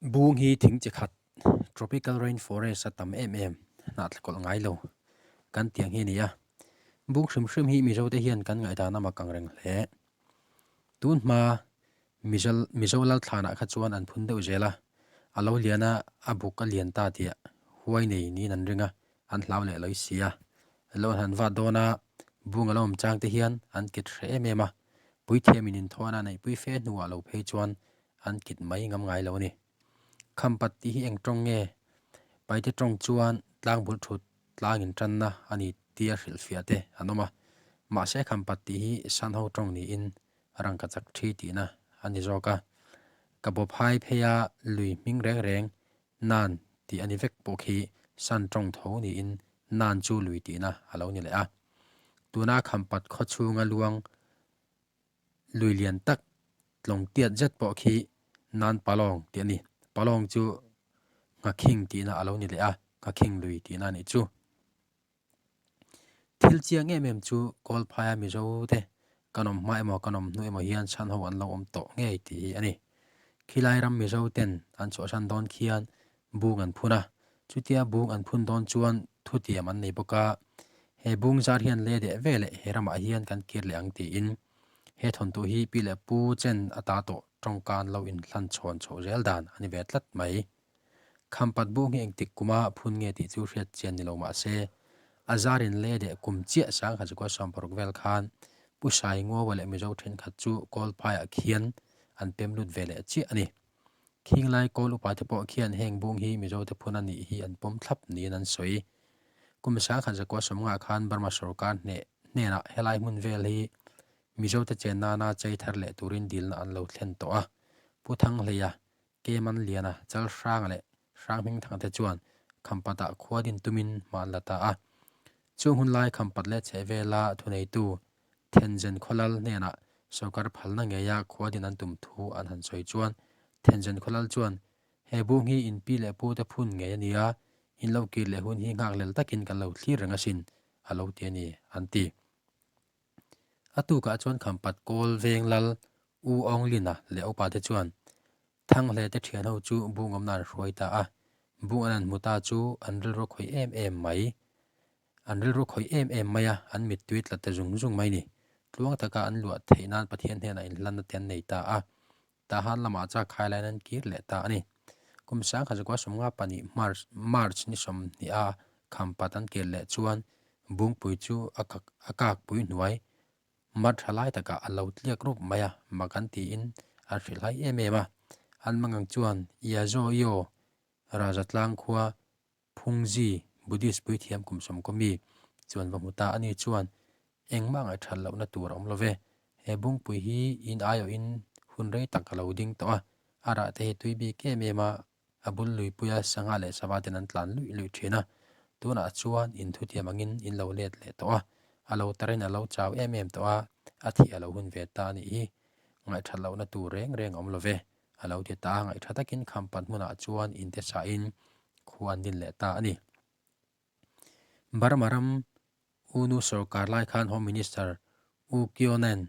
Bung hi thing chi khat tropical rain forest a tam em em hnah tla kawlh ngai lo kan tih ang hi a ni a. Bung hrim hrim hi Mizo te hian kan ngaihdan a mak ang reng hle. Tun hma Mizo Mizo Lalthlanah kha chuan an phun deuh zel a, a lo lian a, a buk a lian ta tih huai nei niin an ring a, an hlau leh lawi si a. Lo an han vat dawn a, bung a lo awm chang te hian an kit hreh em em a, puithiamin inthawn a neihpui fe hnuah lo phei chuan an kit mai ngam ngai lo a ni. Khampat tih hi eng tawng nge? Paite tawng chuan tlang bul thut tlang intanna a ni tia hrilhfiah te an awm a. Mahse khampat tih hi Sanho tawng niin rangka chak thi tihna a ni zawk a. Ka bawp hai pheia lui hming reng reng Nan tih a ni vek pawh khi San tawng tho niin Nan chu lui tihna a lo ni leh a. Tuna khampat khaw chhunga luang Lui lian tak tlawng tiat zet pawh khi nan palawng tih a ni. Palawng chu nghakhing tihna a lo ni leh a, nghakhing lui tihna a nih chu. Thil chiang em em chu Kawlphaia Mizo te kan awm hma emaw kan awm hnu emaw hian chhan ho an lo awm tawh ngei tih hi a ni. Khilai ram Mizo ten an chhuahsan dawn khian bung an phun a, chutia bung an phun dawn chuan thutiam an nei bawk a, he bung zar hian le deh ve leh he ramah hian kan kir leh ang tiin he thawntu hi pi leh pu chen a ta tawh tawngkan lo inhlan chhawn chhoh zel dan a ni ve tlat mai. Khampat bung hi engtik kuma phun nge tih chu hriat chian ni lo mah se, a zarin le deh kum chiah sangha chukua sawmparuk vel khan Pu Sainguaua leh Mizo thenkhat chu Kawlphaiah khian an pem lut ve leh chiah a ni. Khinglai kawl upate pawh khian heng bung hi Mizote phun a nih hi an pawm thlap niin an sawi. Kum sangkhat zakua sawmngah khan Burma sorkar hneh hnenah helai hmun vel hi Mizote chen nana chei thar leh turin dilna an lo thlen tawh a. Pu Thanghleia, Keman Liana, Chal Hranga leh Hrang Hmingthanga te chuan Khampatah khua din tumin hma an la ta a. Chung hun lai Khampat leh chhehvela thuneitu Thenzen Khawlal hnenah sorkar phalna ngeia khua din an tum thu an han sawi chuan Thenzen Khawlal chuan, He bung hi in pi leh pu te phun ngei a nia, in lo kir leh hun hi nghakhlel takin kan lo thlir reng asin, a lo ti a ni, an ti. A tukah chuan Khampat Kawl Veng Lal U Aung Lin-a leh upa te chuan Thanghle te thian ho chu bung awmna an hruai ta a, bung an han hmu ta chu an rilru khawih em em mai. An rilru khawih em em mai a, an mittui tla ta zung zung mai ni. Tluang taka an luah theih nan Pathian hnenah inhlanna te an nei ta a, Tahan lamah chak khailaiin an kir leh ta a ni. Kum sangkhat zakua 52 March, March ni 20 a Khampat an kir leh chuan Bungpui chu a kak a kakpui hnuai Mar tha lai takah a lo tliak rup mai a, mak an tiin an hrilhai em em a. An mangang chuan Iazo Io Raja tlang khua Phungzi Buddhist puithiam kum sawmkaw mi chuan va hmu ta a ni chuan engmah ngaihthat lohna tur a awm lo ve. He bungpui hi in aiawhin hun rei tak a lo ding tawh a, a rah te hi tui bik em em a, A bul luipuia sangha leh sava ten an tlan luih luih thin a, tunah chuan in thutiam angin in lo let leh tawh a, a lo tarin a lo chau em em tawh a, a thih a lo hun ve ta a nih hi. Ngaihthat lohna tur reng reng a awm lo ve, a lo ti ta a, ngaihtha takin Khampat hmunah chuan in te sahin khua an din leh ta a ni. Burma ram U Nu sorkar lai khan Home Minister U Kyaw Nan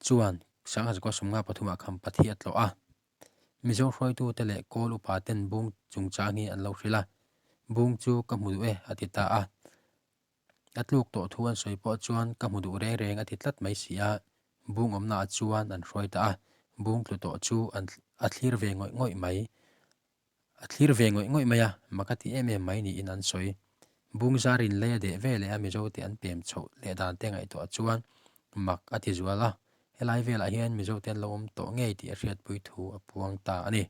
chuan sangha zakua 53 ah Khampat hi a tlawh a. Mizo hruaitute leh Kawl upa ten bung chungchang hi an lo hrilh a, Bung chu ka hmu duh e a ti ta a. A tluk tawh thu an sawi pawh chuan ka hmu duh reng reng a ti tlat mai si a, bung awmna ah chuan an hruai ta a, bung tlu tawh chu an a thlir ve ngawih ngawih mai. A thlir ve ngawih ngawih mai a, mak a ti em em mai niin an sawi. Bung zarin lei a deh ve leh a Mizote an pem chhoh leh dan te ngaihtuah chuan mak a ti zual a, helai velah hian Mizote an lo awm tawh ngei tih a hriatpui thu a puang ta a ni.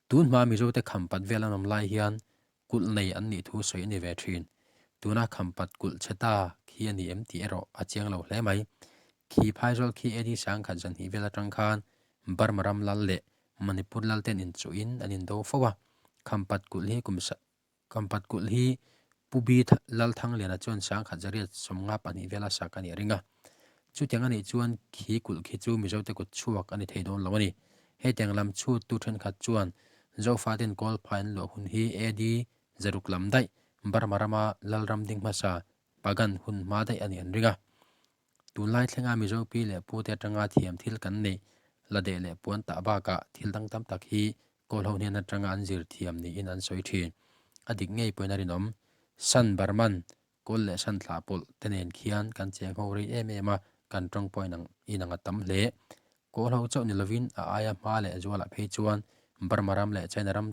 Tun hma Mizote khampat vel an awm lai hian kulh nei an nih thu sawi a ni ve thin. Tuna khampat kulh chhe ta khi a ni em tih erawh a chiang lo hle mai. Khi phaizawl khi AD sangkhat zanhnih vel atang khan Burma ram lal leh Manipur lal ten inchuhin an indo fo a. Khampat kulh hi kum Khampat kulh hi Pu Bi Lalthangliana chuan sangkhat zariat 52 vela sak a nih a ring a. Chutiang a nih chuan khi kulh khi chu Mizote kut chhuak a ni thei dawn lo a ni. Hetiang lam chhuttu thenkhat chuan Zofaten Kawlphai an luah hun hi AD zaruk lam daih Burma rama Lalram ding hmasa Pagan hun hma daih a nih an ring a. Tunlai thlenga Mizo pi leh pute atanga thiam thil kan neih La deh leh puan tah bakah thil dang tam tak hi Kawl ho hnen atanga an zir thiam niin an sawi thin. A dik ngei pawhin a rinawm. San Barman, Kawl leh San thlah pawlh te nen khian kan cheng ho rei em em a, kan tawng pawh inang inang a tam hle. Kawl ho chauh ni lovin a aia hma leh zualah phei chuan Burma ram leh China ram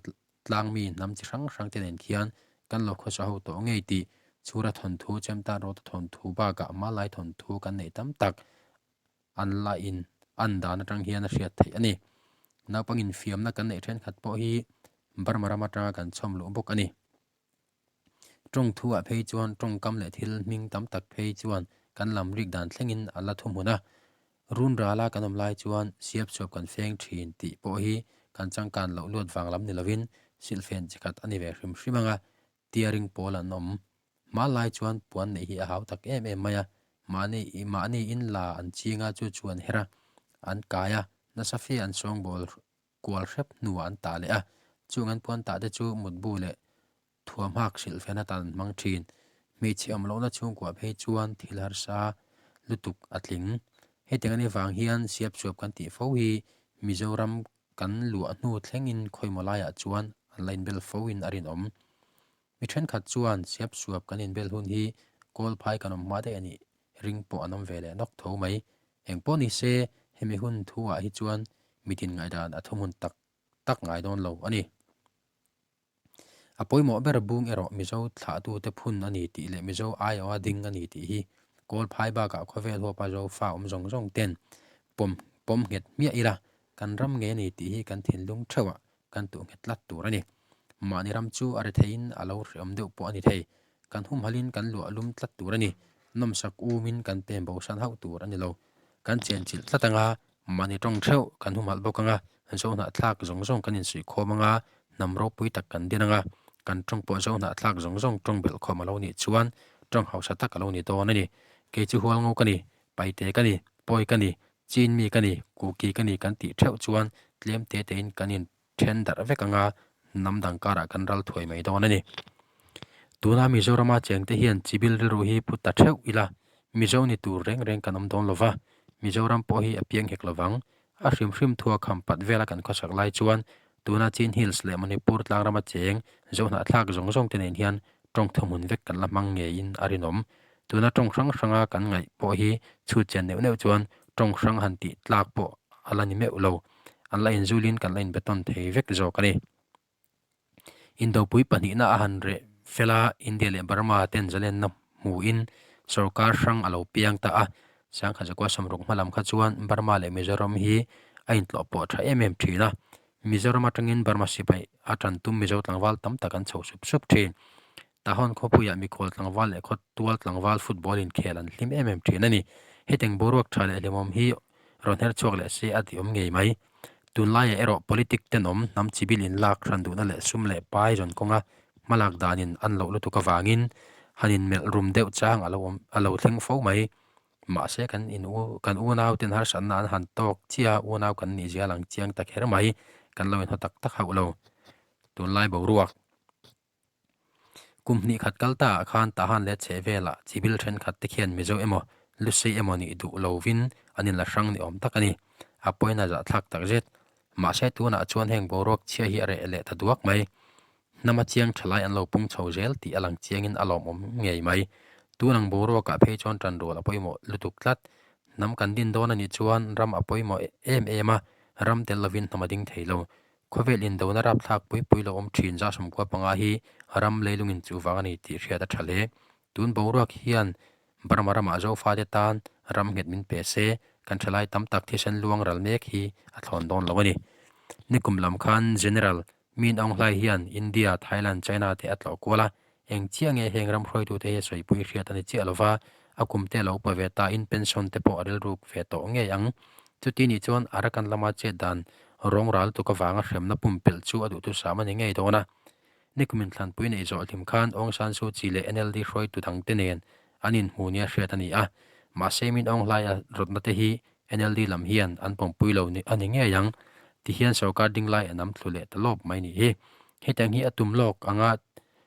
tlangmi hnam chi hrang hrang te nen khian kan lo khawsa ho tawh ngei tih Chhura thawnthu, Chemtan Rawta thawnthu bakah Malai thawnthu kan neih tam tak an la in an dan atang hian a hriat theih a ni. Naupang infiamna kan neih thenkhat pawh hi Burma ram atanga kan chhawm luh bawk a ni. Tawng thu ah phei chuan tawngkam leh thil hming tam tak phei chuan kan lam rik dan thlengin a la thuhmun a. Run rala kan awm lai chuan siap chhuap kan feng thin tih pawh hi kan changkan loh luat vang lam ni lovin silhfen chi khat a ni ve hrim hrim ang a, tiaring pawl an awm. Hmanlai chuan puan neih hi a hau tak em em mai a, mahni mahni in la an ching a chu chu an her a, an kai a, nasa fe an sawngbawl kual hrep hnuah an tah leh a, chung an puan tah te chu mutbu leh thuamhak hrilh fen atan an hmang thin. Hmeichhe awm lohna chhungkuah phei chuan thil harsa lutuk a tling. Hetiang anih vang hian siapsuap kan tih fo hi Mizoram kan luah hnu thlengin khawimaw laiah chuan an la inbel fo in a rinawm. Mi thenkhat chuan siapsuap kan inbel hun hi kawlphai kan awm hma daih a nih ring pawh an awm ve leh nawk tho mai. Engpawh ni se, hemi hun thu ah hi chuan mitin ngaihdan a thuhmun tak tak ngai dawn lo a ni. A pawimawh ber bung erawh Mizo thlahtute phun a ni tih leh Mizo aiawha ding a ni tih hi Kawlphai bakah khawvel huapa Zofa awm zawng zawng ten pawm pawm nghet hmiah ila kan ram ngei a ni tih hi kan thinlung theuhah kan tuh nghet tlat tur a ni. Mahni ram chu a retheiin a lo hreawm deuh pawh a ni thei. Kan humhalhin kan luah lum tlat tur a ni. Nawmsak umin kan pem bosan hauh tur a ni lo. Kan chenchilh tlat anga mahni tawng theuh kan humhalh bawk anga zohnahthlak zawng zawng kan insuihkhawm anga hnam ropui tak kan din anga kan tawng pawh zohnahthlak zawng zawng tawng belhkhawm a lo nih chuan tawng hausa tak a lo ni dawn a ni. Kei chu Hualngo ka ni, Paite ka ni, Pawi ka ni, Chin mi ka ni, Kuki ka ni kan tih theuh chuan tlem te tein kan in then darh vek anga hnam dang karah kan ral thuai mai dawn a ni. Tuna Mizorama chengte hian chibil rilru hi pu ta theuh ila, Mizo ni tur reng reng kan awm dawn lova, Mizoram pawh hi a piang hek lovang. A hrim hrim thua kham pat vela kan khawsak lai chuan tuna Chin Hills leh Manipur tlangrama cheng Zohnahthlak zawng zawng te nen hian tawng thuhmun vek kan la hmang ngeiin a rinawm. Tuna tawng hrang hranga kan ngaih pawh hi chhut chian neuh neuh chuan tawng hrang han tih tlak pawh a la ni meuh lo. An la inzulin kan la inbetawn thei vek zawk a ni. Indopui pahnihna a han reh fel a, India leh Burma ten zalenna hmuhin sorkar hrang a lo piang ta a. Sangkhat zakua sawmruk hma lam kha chuan Burma leh Mizoram hi a intlawh pawh tha em em thin a. Mizoram atangin Burma sipai a tan tum Mizo tlangval tam tak an chho sup sup thin. Tahon khawpuiah mikhual tlangval leh khaw tual tlangval football inkhel an hlim em em thin a ni. Hetiang boruak tha leh hlimawm hi rawn her chhuak leh se a ti awm ngei mai. Tunlaiah erawh politic tenawm hnam chibil inlak hran duhna leh sum leh pai rawn kawnga hmalak danin an loh lutuk avangin han inmelh rum deuh chang a lo awm a lo thleng fo mai. Mahse kan in u kan unau ten harsatna an han tawk chiah a, unau kan nih zia lang chiang ta kher mai. Kan lo inhaw tak tak hauh lo. Tunlai boruak. Kum hnih khat kal ta ah khan Tahan leh chheh velah chibil thenkhat te khian Mizo emaw Lusei emaw nih duh lovin an inla hrang ni awm tak a ni. A pawhin a zahthlak tak zet. Mahse tunah chuan heng boruak chhia hi a reh leh ta duak mai. Hnama chiang thalai an lo pung chho zel tih a lang chiangin a lawmawm ngei mai. Tun ang boruakah phei chuan tanrual a pawimawh lutuk tlat. Hnam kan din dawn a nih chuan ram a pawimawh em em a, ram tel lovin hnam a ding thei lo. Khawvel indona rapthlak pui pui lo awm thin 19 hi ram leilungin chu vang a ni tih hriat a tha hle. Tun boruak hian Burma ramah Zofate tan ram nghet min pe se, kan thalai tam tak thisen luang ral mek hi a thlawn dawn lo a ni. Nikum lam khan General Min Aung Hlaing hian India, Thailand, China te a tlawh kual a, eng chiah nge heng ram hruaitute hi a sawipui hriat a ni chiah lova, a kum te a lo upa ve ta in pension te pawh a rilruk ve tawh ngei ang. Chuti nih chuan Arakan lama chet dan rawng ral tuk avanga hremna pumpelh chu a duhthusam a ni ngei dawn a. Nikum inthlanpui neih zawh hlim khan Aung San Suu Kyi leh NLD hruaitu dangte nen an inhmu nia hriat a ni a. Mahse Min Aung Hlaing a rawtna te hi NLD lam hian an pawmpui lo a ni ngei ang. Tihian sorkar ding lai an am thlu leh ta lawp mai nih hi. Hetiang hi a tum lawk anga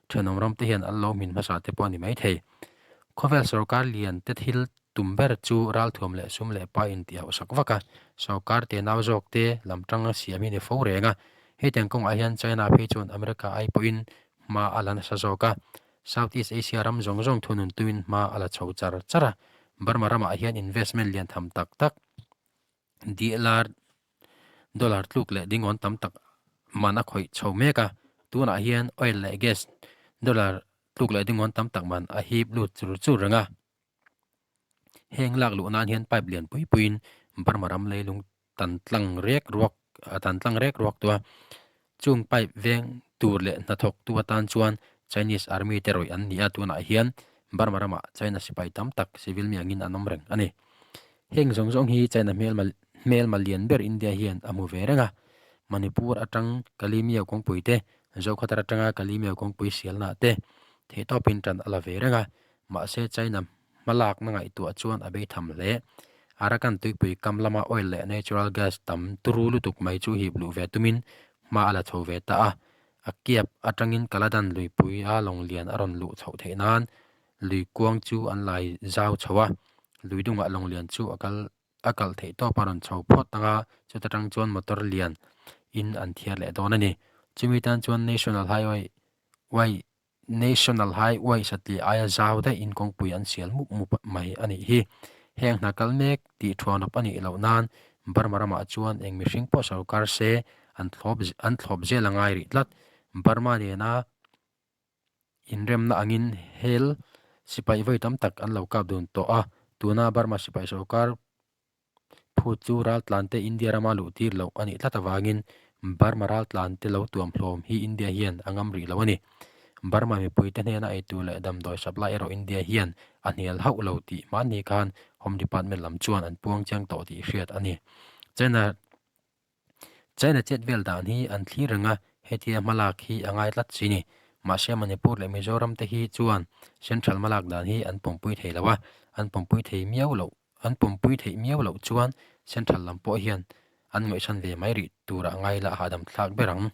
thenawm ram te hian an lo hmin hmasa te pawh a ni maithei. Khawvel sorkar lian te thil. tum ber chu ralthuam leh sum leh pa intih hauhsak vak a, sorkar tenau zawk te lam tanga siam hi a ni fo reng a. Hetiang kawngah hian China phei chuan America ai pawhin hma a la nasa zawk a, South East Asia ram zawng zawng thunun tuin hma a la chho char char a. Burma ramah hian investment lian tham tak tak DLR dollar tluk leh dingawn tam tak man a khawih chho mek a, tunah hian oil leh gas dollar tluk leh dingawn tam tak man a hip lut chur chur reng a. Heng lak luh nan hian pipe lian pui puiin Burma ram leilung tan tlang rek ruak a tan tlang rek ruak tawh a, chung pipe veng tur leh hnathawk tu atan chuan Chinese army te rawih an ni a, tunah hian Burma ramah China sipai tam tak civil mi angin an awm reng a ni. Heng zawng zawng hi China hmelma hmelma lian ber India hian a hmu ve reng a, Manipur atang Kalimio kawngpui te, Zokhawthar atanga Kalimio kawngpui sialna te theihtawpin tan a la ve reng a, mahse China hmalakna ngaihtuah chuan a bei tham hle. Arakan tuipui kam lama oil leh natural gas tam turu lutuk mai chu hip luh ve tumin hma a la chho ve ta a, a kiap atangin Kaladan luipui a lawng lian a rawn luh chhoh theih nan lui kuang chu an lai zau chho a, lui dungah lawng lian chu a kal a kalh theih tawp a rawn chho phawt ang a, chuta tang chuan motor lian in an thiar leh dawn a ni. Chumi tan chuan National Highway way National Highway satliah aia zau daih in kawngpui an sial mup mup mai a nih hi. Heng hna kal mek tih thuanawp a nih loh nan Burma ramah chuan eng mihring pawh sorkar se an thlawp an thlawp zel a ngai rih tlat. Burma nena inremna angin hel sipai vawi tam tak an lo kap dun tawh a, tuna Burma sipai sorkar Phut chu raltlante India rama luh tir loh a nih tlat avangin Burma raltlante lo tuam hlawm hi India hian a ngam rih lo a ni. Burma mipuite hnena eitur leh damdawi supply erawh India hian a hnial hauh lo tih hmanni khan Home Department lam chuan an puang chiang tawh tih hriat a ni. China China chet vel dan hi an thlir reng a, hetia hmalak hi a ngai tlat si ni. Mahse Manipur leh Mizoram te hi chuan Central hmalak dan hi an pawmpui thei lo a, an pawmpui thei miau loh an pawmpui theih miau loh chuan Central lam pawh hian an ngaihsan ve mai rih turah ngai la hahdam thlak ber ang.